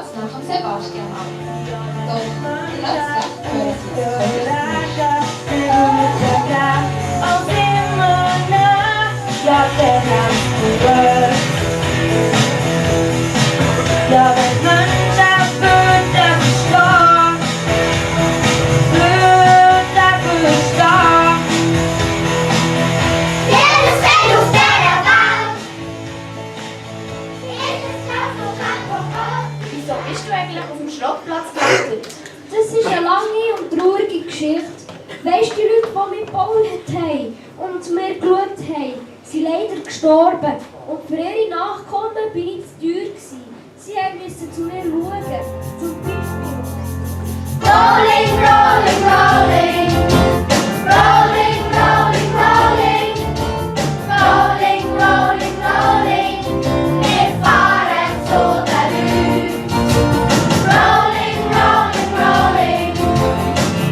Platz nach dem Sebastian ab. Doch plötzlich hören sie das Wieso bist du eigentlich auf dem Schrottplatz gelandet? Das ist eine lange und traurige Geschichte. Weisst du, die Leute, die mitgebaut haben und mir geschaut haben, sind leider gestorben. Und für ihre Nachkommen war ich zu teuer. Sie mussten zu mir schauen. Zum Beispiel. Rolling, rolling, rolling. Rolling, rolling, rolling. Rolling, rolling, rolling. Wir fahren zu der Lüge. Rolling, rolling, rolling.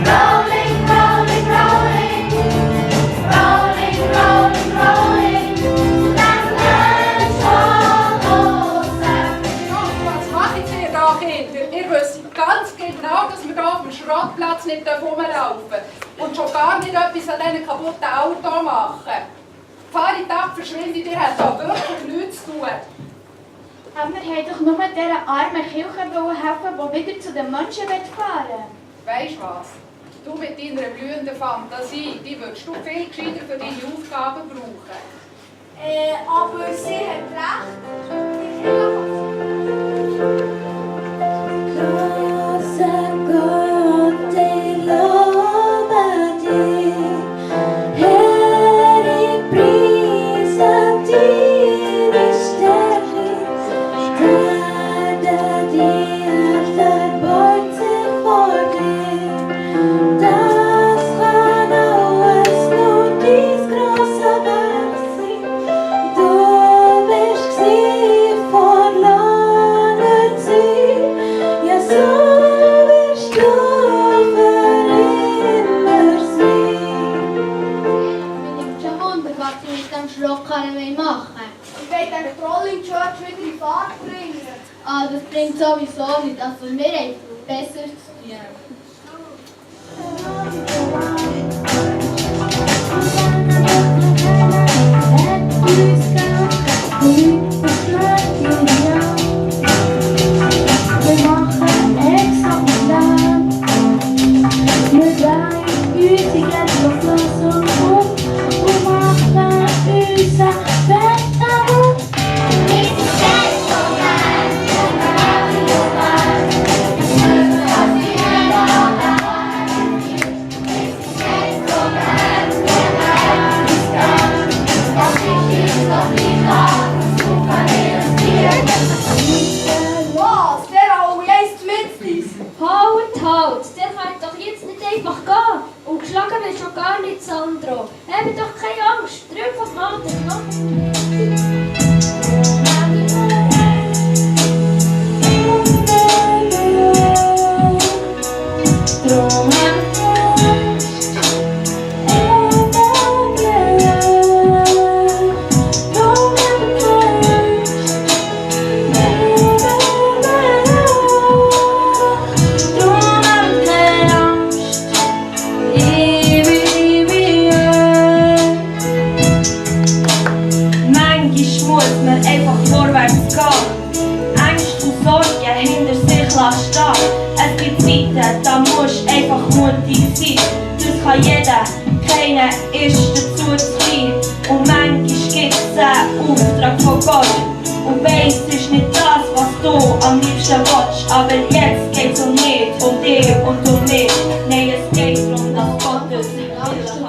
Rolling, rolling, rolling. Rolling, rolling, rolling. Dann wird schon Ostermundige. Was macht ihr da, Kinder? Ihr wisst ganz genau, dass wir hier auf dem Schrottplatz nicht rumlaufen dürfen. Und schon gar nicht etwas an diesen kaputten Autos machen. Fahrt ab, verschwindet, ihr habt hier wirklich nichts zu tun. Aber wir wollten doch nur dieser armen Kirche helfen, die wieder zu den Menschen fahren will. Weisst du was? Du mit deiner blühenden Fantasie, die würdest du viel gescheiter für deine Aufgaben brauchen. Aber sie hat recht. Die Kirche Das bringt sowieso nicht, also wir haben besser zu tun. Wir machen extra Plan. Wir drehen unsere Grenzen auf Los und machen unser Wetter auf. Halt! Der kann doch jetzt nicht einfach gehen. Und geschlagen wird schon gar nicht, Sandro. Habt doch keine Angst. Drück was macht er noch. Da musst einfach mutig sein. Das kann jeder, keiner ist dazu zu klein. Und manchmal gibt es einen Auftrag von Gott. Und weiss, es ist nicht das, was du am liebsten willst. Aber jetzt geht es um mich, um dich und um mich. Nein, es geht darum, dass Gott uns nicht alles hat.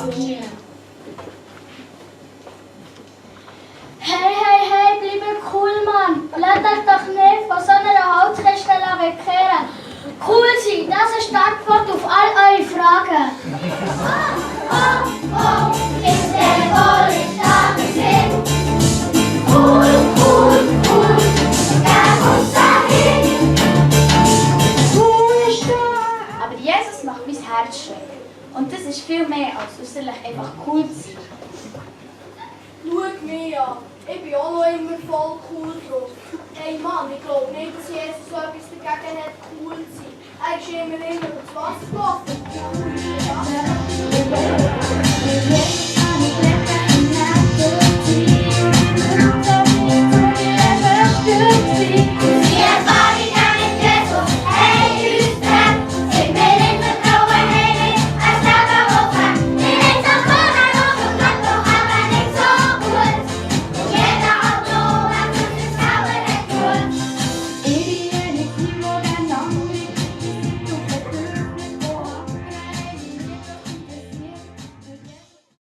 Hey, bleibe cool, Mann. Lasst euch doch nicht von so einer Holzkiste wegkehren. Cool sein, das ist die Antwort auf all eure Fragen. ist der volle starke Sinn. Cool, gern uns dahin. Aber Jesus macht mein Herz schön. Und das ist viel mehr als äußerlich einfach cool zu sein. Schau mich an, ich bin auch noch immer voll cool drauf. Hey Mann, ich glaube nicht, dass Jesus so etwas dagegen hat, cool zu sein. Er ist immer über das Wasser gelaufen.